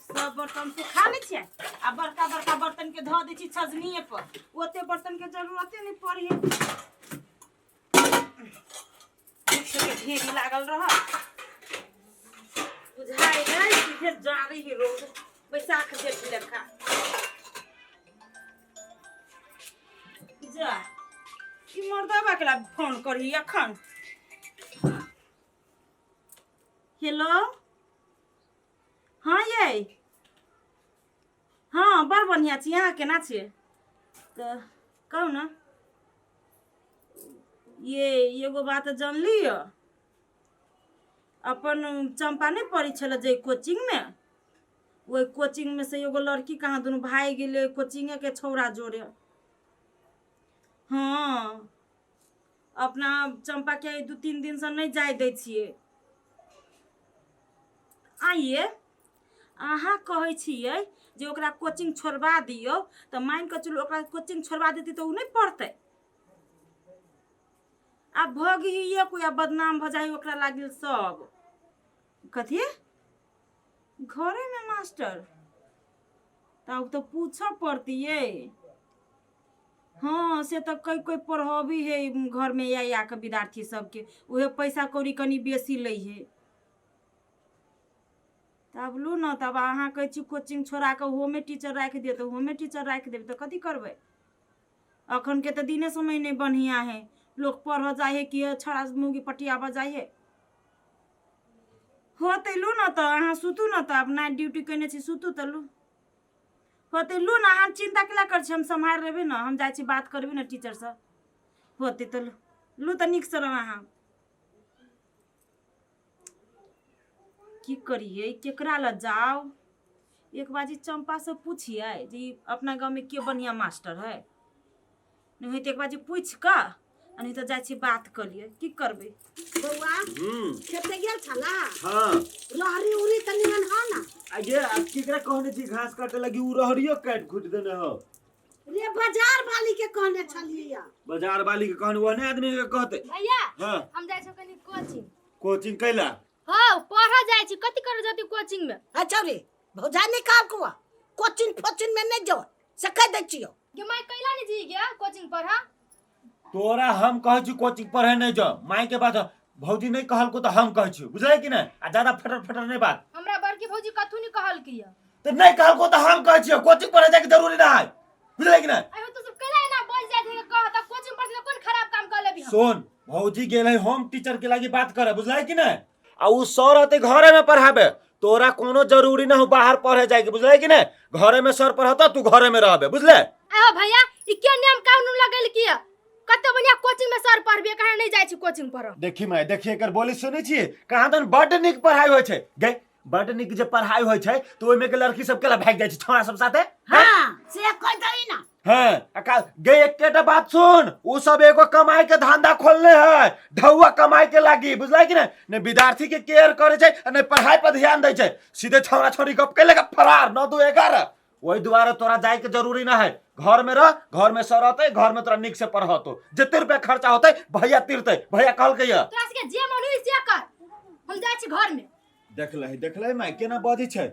सब बर्तन सुखा लै छियै आ बड़का बड़का बर्तन के धऽ दै छी छजनीए पर, ओते बर्तन के जरूरते नहि पड़े है। के ढेरी लागल रह बुझाइ नहि, सीधे जा रही रौद बैसाख जेठ लेखा। जा ई मर्दबा के ला फोन करही अखन। हेलो, हाँ ये, हाँ बड़ बढ़िआँ छी, अहाँ केना छियै? तऽ कहू ने ये, एगो बात जानली यऽ, अपन चम्पा नहि पढ़ै छलै जे कोचिंगमे, ओहि कोचिंगमे से एगो लड़की कहाँ दुनू भागि गेलै कोचिंगेके छौड़ा जोरे। हँ, अपना चम्पाके 2-3 दिनसँ नहि जाय दै छियै। आइए अहाँ कहै छियै जे ओकरा कोचिंग छोड़बा दियौ, तऽ मानि कऽ चलू ओकरा कोचिंग छोड़बा देतै तऽ ओ नहि पढ़तै। आब भऽ गेलियै कोइ, आब बदनाम भऽ जाइ ओकरा लागिल सब। कथी घरेमे मास्टर? तब तऽ पूछऽ पड़तियै। हँ, से तऽ कोइ कोइ पढ़बी है घरमे आ आके विद्यार्थी सबके, उहे पैसा कौड़ी कनि बेसी लै है। तब लू ने, तब अहाँ कहै छी कोचिंग छोड़ा कऽ होमे टीचर राखि दिअ, तऽ होमे टीचर राखि देबै तऽ कथी करबै? अखनके तऽ दिने समय नहि बढ़िआँ है, लोक पढ़ऽ जाइ है कि छड़ा मौगी पटियाबऽ जाइ है। होतै लू ने, तऽ अहाँ सुतू ने, तऽ आब नाइट ड्यूटी केने छी, सुतू तऽ लू होतै। लू ने, अहाँ चिन्ता केला करै छी? हम सम्हारि लेबै ने, हम जाइ छी बात करबै ने टीचरसँ। होतै तऽ लू, लू तऽ नीकसँ रहू अहाँ। की करियै, केकरा लग जाउ? एक बाजी चम्पासँ पुछियै जे ई अपना गाँवमे के बढ़िआँ मास्टर है। नहि होइते एक बाजी पूछि कऽ आ नहि तऽ जाइ छी बात कऽ लियै, की करबै? बौआ, खेते गेल छला? हाँ। रहरी उरी तऽ निमन हो ना? आगे आ केकरा कहने छी घास काटे लगी, उ रहरियो काटि खुटि देने हो। रे, बाजार वाली के कहने छलियै। बाजार वाली के कहने ओहने आदमी के कहते। भैया। हाँ। हम जाइ छी कनी कोचिंग। कोचिंग कैला? हाँ, पढ़ऽ जाइ छी, कथी करे जती कोचिंग में? अच्छा रे भौजा, निकाल कुआ, कोचिंग फोचिंग में नहीं जाओ से कह दै छियो। गे माय, कैला नहीं जी गे कोचिंग पढ़ा? तोरा हम कहै छी कोचिंग पढ़े नहीं जाओ, माय के बात भौजी नहीं कहलको तो हम कहै छी, बुझलै कि नहीं? आ ज्यादा फटर फटर नहीं बात। हमरा बड़की भौजी कथू नहीं कहलकी है। तो नहीं कहलको तो हम कहै छी कोचिंग पढ़े जाए के जरूरी ना है, बुझलै कि नहीं? अयो तो सब कैला एना बज जाय छै कह त कोचिंग पढ़ से कोन खराब काम कर लेबी हम? सुन, भौजी गेल है होम टीचर के लागी बात करे, बुझलै कि नहीं? आ उ सर रहते घरे में पढ़ाबे, तोरा कोनो जरूरी ना हो बाहर पढ़े जाए के, बुझलै कि नहीं? घरे में सर पढ़ता, तू घरे में रहबे, बुझले? अयो भैया, ई के नियम कानून लगेल की है? कते बढ़िया कोचिंग में सर पढ़बे, कहे नहीं जाय छी कोचिंग पढ़। देखी माय, देखी एकर बोली सुनै छी, कहाँ दन बड्ड नीक पढ़ाई होइ छै गे, बड्ड नीक जे पढ़ाई होइ छै तऽ ओहिमे के लड़की सब केला भागि जाइ छै छौड़ा सब साथे? हाँ, से कह दही ना। हाँ, आ गे एकेटा बात सुन, उ सब एगो कमाई के धंधा खोलने है, ढौआ कमाई के लागी, बुझलै कि नहीं? ने विद्यार्थी के केयर करे छै आ ने पढ़ाई पर ध्यान दै छै, सीधे छौड़ा छौड़ी गप के लेके फरार 9 2 11। वही दुआरे तोरा जाए के जरूरी ना है, घर में रह, घर में सर रहते, घर में तोरा निक से पढ़तो, जते रुपया खर्चा होते भैया तीरते, भैया कहलकै या। तोरा सबके जे मन होई से कर, हम जाइ छी घर में। देख लही, देख लही माय केना बजै छै,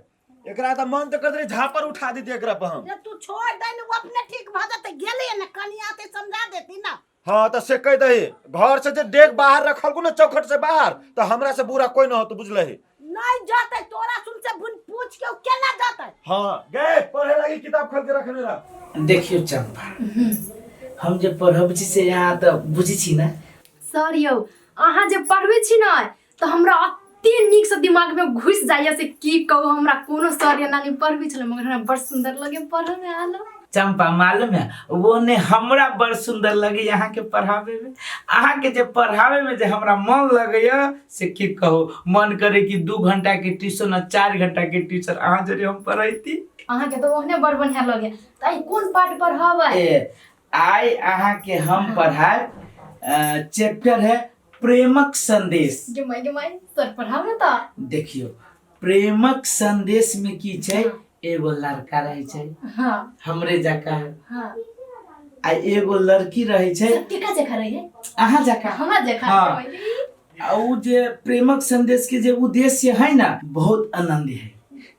एकरा तऽ मन तऽ करतै झापर उठा देती एकरा पर हम। जे तू छोड़ दे ने, वो अपने ठीक भऽ जेतै, गेलै ने कनिया ते समझा देती ना। हाँ तऽ से कहि दही, घर से जे डेग बाहर रखल ने चौखट से बाहर, तऽ हमरा से बुरा कोई न होत, बुझलही? नहीं जतै तोरा सुन से बुन पूछ के उ केना जतै। हाँ गे, पढ़े लगी किताब खोल के रखने रह। देखियो चंपा, हम जे पढ़ब छी से अहाँ तऽ बुझै छी ने? सर यौ, अहाँ जे पढ़बै छी ने तऽ हमरा एते नीकसँ दिमागमे घुसि जाइए से की कहू, हमरा कोनो सर एना नहि पढ़बै छलै, मगर हमरा बड़ सुन्दर लगे पढ़ऽमे आयल। चंपा, मालूम है वो ने हमरा बड़ सुंदर लगे अहाँ के पढ़ावे में, अहाँ के जे पढ़ावे में जे हमरा मन लगैया से की कहू, मन करे कि 2 घंटा के ट्यूशन आ 4 घंटा के ट्यूशन अहाँ जरे हम पढ़ैती। अहाँके तऽ ओहने बड़ बढ़िआँ लगे, तऽ आइ कोन पाठ पढ़बै? ए आइ अहाँ के हम पढ़ाएब चैप्टर है प्रेमक संदेश। गे माय, गे माय, सर पढ़ाउ ने तऽ। देखियो प्रेमक संदेश में की छै, एगो लड़का रहे छै हमरे जका आ एगो लड़की रहे छै। केका जका रहे है? अहाँ जका। हमरा जका? हाँ। आ उ जे प्रेमक संदेश के जे उद्देश्य है ना, बहुत आनंद है।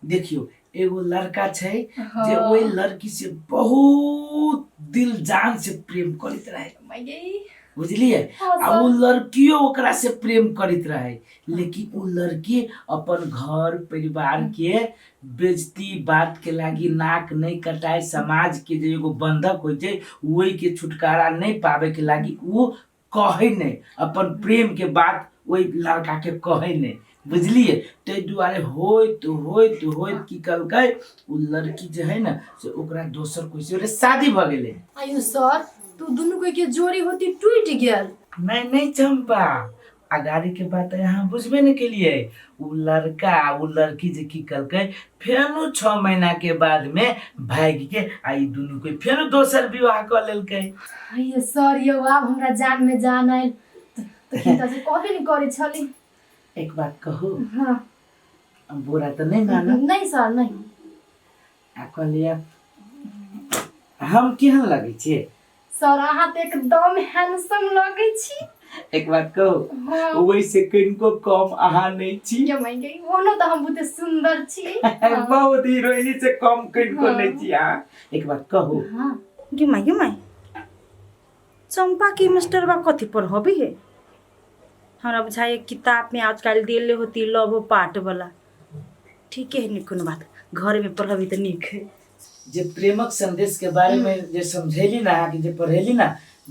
देखियो एगो लड़का छै जे ओहि लड़की से बहुत दिल जान से प्रेम करैत रहे। माय। बुझलियै? हाँ, आ सर। ओ लड़कियो ओकरा से प्रेम करैत रहे, लेकिन ओ लड़की अपन घर परिवार के बेइज्जती बात के लागी नाक नहीं कटाए, समाज के जे एगो बंधक होइ छै ओहि के छुटकारा नहीं पावे के लागी ओ कहे नहीं, अपन प्रेम के बात ओहि लड़का के कहे नहीं, बुझलियै? ताहि दुआरे होइत होइत होइत की कहलकै, ओ लड़की जे है ने से ओकरा दोसर कोइ से शादी भऽ गेलै। आयु सर, तू दुनू कोई के जोड़ी होती टूट गेल। नहीं नहीं चंपा, अगाड़ी के बात यहाँ बुझबे नहीं केलिए। उ लड़का उ लड़की जे की कहलकै, फेनो 6 महीना के बाद में भागि के आ ई दुनू कोई फेनो दोसर विवाह कऽ लेलकै। आइए सर, यौ आब हमरा जान में जान आयल। तऽ की तऽ से कहबे नहीं करै छली। एक बात कहू? हाँ। बुरा तऽ नहीं मानब? नहीं सर, नहीं। आ कहलियै हम केहन लगै छियै? सर, अहाँ तऽ एकदम हैंडसम लगै छी। एक बात कहू? हाँ। ओहिसे कनिको कम अहाँ नहि छी। ये मैं गई, ओनो तऽ हम बहुते सुंदर छी। हाँ। बहुत हीरोइनी से कम कनिको हाँ। नहि छी अहाँ। एक बात कहू? हाँ। गे माय, गे माय, चंपा के मास्टरबा कथी पढ़बी है? हमरा बुझाइए किताब में आजकल देले होती लव पाठ वाला। ठीके है, नहीं कोनो बात, घर में पढ़बी तऽ नीक है। जे प्रेमक संदेश के बारे में जे समझेली ना, अहाँके जे पढ़ेली ना,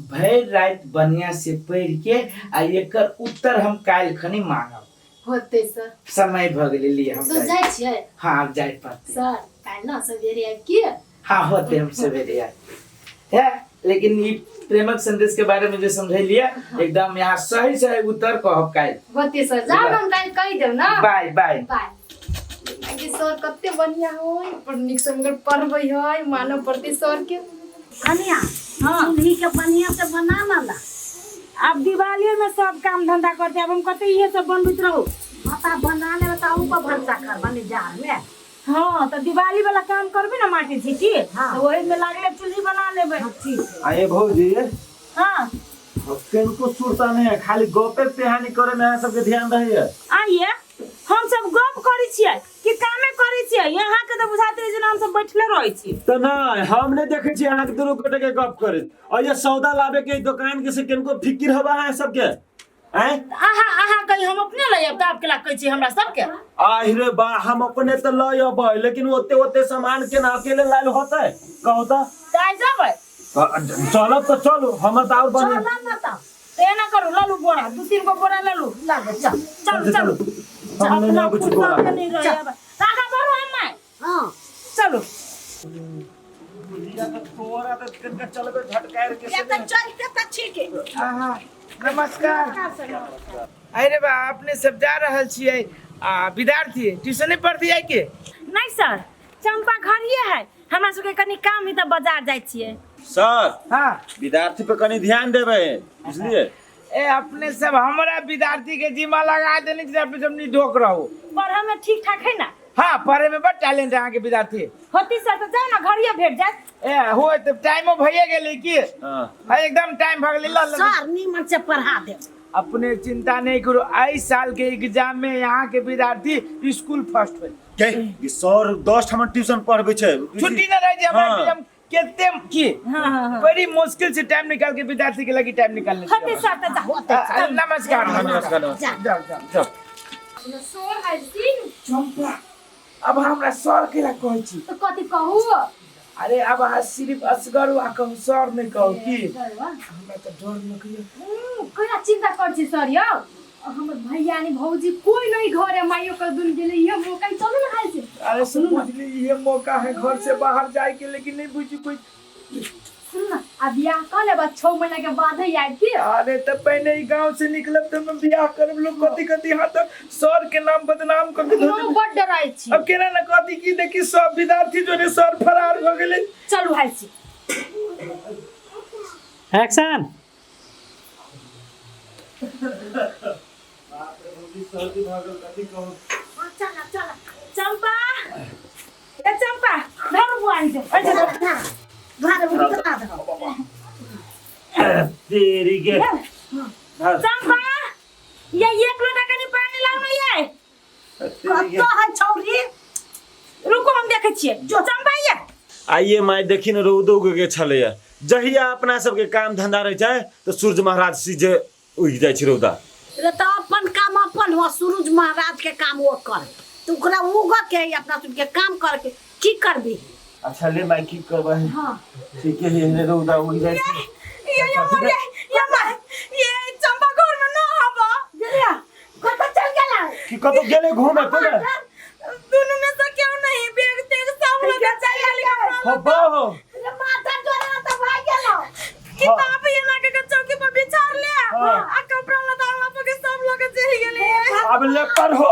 भरि राति बढ़िया से पढ़ि के आ एकर उत्तर हम काल्हि खनी मांगब। होते सर। समय भऽ गेलै, लिए हम सर, जाइ। जाइ छियै? हाँ, आब जाय पड़तै। सर, काल्हि ना सवेरे आबि के। हाँ, होते, हम सवेरे आयब है, लेकिन ई प्रेमक संदेश के बारे में जे समझेलियै एकदम यहाँ सही सही उत्तर कहब काल्हि। होते सर, जाउ ने, हम काल्हि कहि देब ना। बाय बाय। बाय। आगे सर कते बढ़िया होय, पर नीक से मगर पढ़बै है, मानऽ पड़तै सर के। कनिया, चूल्ही के बढ़िया से बना ना ला। आब दिवाली में सब काम धंधा करते, आब हम कते इहे सब बनबैत रहू। माता बना लेबै तऽ ऊपर भनसा करबा ने जाड़ में। हाँ, तऽ दिवाली वाला काम करबे ना, माटी झीटी। हाँ। तऽ ओही में लागले चूल्ही बना लेबै। हाँ, ठीक है। आये भौजी। हाँ। किनको सुरता नहीं है, खाली गपे पेहानी करे में अहाँ सबके ध्यान रहैया। आइए, हम सब गप करै छियै कि कामे करै छियै? यहाँ के तऽ बुझाते रहै जेना हम सब बैठले रहै छी। तऽ नहीं, हम नहीं देखे छी अहाँ के दुनू गोटे के गप करैत। और ये सौदा लाबे के दुकान के से किनको फिकिर हवा अहाँ सबके? आँय? अहाँ अहाँ कही, हम अपने लऽ आयब तऽ आब केला कहै छी हमरा सबके? आहि रे बा, हम अपने तऽ लऽ अबै, लेकिन ओते ओते सामान केना अकेले लायल होतै, कहू तऽ? तऽ आइ जेबै? चलब तऽ चलू, हमर तऽ आओर बढ़िया। चल ना तऽ। तऽ एना करू, लऽ लू बोरा, 2-3 गो बोरा लऽ लू। लागे चल। चलू चलू। हम नहि अपना आबै छी फुर्सत बोरा। नहि रहै आब। आगाँ बढ़ू अम्मा। हाँ। चलू। तोरा तऽ कनिका चलबै झटकारि के। या तऽ चलते तऽ ठीक है। आहा, नमस्कार। अरे बा, अपने सब जा रहल छियै आ विद्यार्थी ट्यूशने पढ़ती आइ के? नहीं सर, चंपा घरिये है, हमरा सबके कनी काम है तऽ बाजार जाइ छियै। सर। हाँ। विद्यार्थी पे कनी ध्यान देबै, बुझलियै? ए, अपने सब हमरा विद्यार्थी के जिम्मा लगा देने छी, अपने सब निधोक रहू। पढ़े में ठीक ठाक है ना? हाँ, पढ़े में बड़ टैलेंट है अहाँके विद्यार्थी। होती सर, तऽ जाउ ना, घरिये भेट जायत। ए हो, तऽ टाइमो भइए गेलै की? हाँ। हाँ, एकदम टाइम भऽ गेलै। ल ल। सर, नीमन से पढ़ा देब। अपने चिंता नहीं करो, एहि साल के एग्जाम में यहाँ के विद्यार्थी स्कूल फर्स्ट होय। के ई सर 10 ठाम ट्यूशन पढ़बै छै। छुट्टी न रहे छै हमरा। हाँ। एग्जाम केते की बड़ी मुश्किल से टाइम निकाल के विद्यार्थी के लगी टाइम निकालने होती सर, तऽ जाउ। नमस्कार। नमस्कार, नमस्कार। जाओ जाओ जाओ। सर हलथिन। चंपा, अब हमरा सर के ला कहै छी? तऽ कथी कहू? अरे, अब अहाँ सिर्फ असगर आ कहू, सर नहीं कहू की, हमरा तऽ डर लगैया। कहिया चिंता कर छी सर यौ, हमर भैया नि भौजी कोई नहीं घर है, माइयो कर दुन गेलै, ये मौका ही, चलू ना हाल से। अरे सुन, बुझली ये मौका है घर से बाहर जाए के, लेकिन नहीं बुझी कोई। सुन ना, आ बियाह कऽ लेब, 6 महीना के बाद ही आबि के। अरे, तऽ पहिने ई गांव से निकलब तऽ हम बियाह करब, लोग कथी कथी, हाँ, तऽ सर के नाम बदनाम कर के धो हम देबै। बड डराइ छी। अब केना न कथी की देखी, सब विद्यार्थी जो ने सर फरार भऽ गेलै। चलू हाल से। एक्शन। सर्दी भऽ गेल, कथी कहू। चल चल। चंपा, ए चंपा, धरू बुआ के ऐसे। घर उठा दो। तेरी के धर। चंपा, ये एक लोटा कनी पानी लाओ ना ये। तेरी के कतऽ है छौरी? रुको, हम देखै छियै। चंपा ये। आइए माय, देखी ने रौदो उगि के छलैया। जहिया अपना सबके काम धंधा रहै छै तऽ सूर्य महाराज सीधे उगि जाइ छै रौदा। रे तऽ अपन काम अपन हुआ, सूरज महाराज के काम वो कर, तो ओकरा उगऽ के है, अपना सबके काम कर के की करबी? अच्छा ले माय, की करबै? हाँ। ठीके है, एहने रौदा उगि जाइ छै। ये ये ये ये माय, ये चंपा घर में न हबा। गेलिया कतऽ चल गेला? की कतौ गेलै घूमे पड़े? दुनू में से क्यों नहीं बैग तेग सब लगे चल गेली। हो बाहो। रे माथा जोड़ा तऽ भाग गेलो। किताब ये ना के चौकी पर बिछार ले हाँ। आ कपड़ा लता पर के सब लगे चल गेली। अब ले पढ़ो,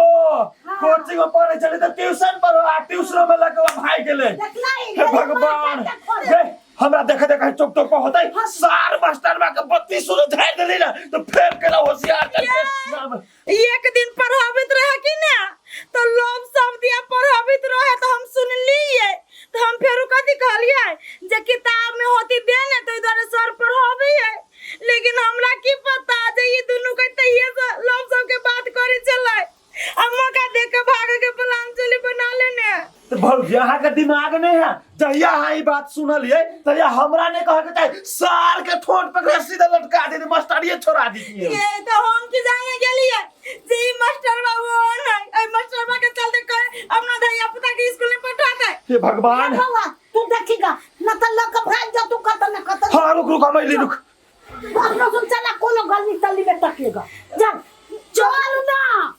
कोचिंग में पढ़े चले तऽ ट्यूशन पढ़ो, आ ट्यूशन में लगे भाई गेलै। देखला ही। हे भगवान, हे हमरा देखे देखे चौक चौक पर होतै सार मास्टर बा के बत्ती सुन झाड़ देली ना तो फेर केला होशियार चल के नाम। एक दिन पढ़ाबैत रहे कि ना तो लोग सब दिया पढ़ाबैत रहे तो हम सुनलिए, तो हम फेरू कथी कहलिए जे किताब में होती देने तो दुआरे सर पढ़ाबै है, लेकिन हमरा की पता जे ई दुनू के तहिए से लोग सब के बात करे छलै आ मौका देख के भागे के प्लान चली बना लेने। तो भौजी अहाँ के दिमाग नहीं है, जहिया अहाँ ई बात सुनलिए तहिया हमरा नहीं कहे के चाही, सार के ठोंठ पकड़ सीधा लटका दे मास्टरिए छोड़ा दीजिए। ये तो हम की जाने गेलिए जे ई मास्टर बाबू नहीं, ए मास्टर बा के चलते कर अपना धैया पुता के स्कूल में पठा दे। हे भगवान। बौआ तू देखीगा न तऽ लऽ कऽ भागि जा तू कतऽ न कतऽ। हाँ रुक रुक, हम अइली रुक। अपनो सुन चला कोनो गली तली में तकिएगा, चल चल ना।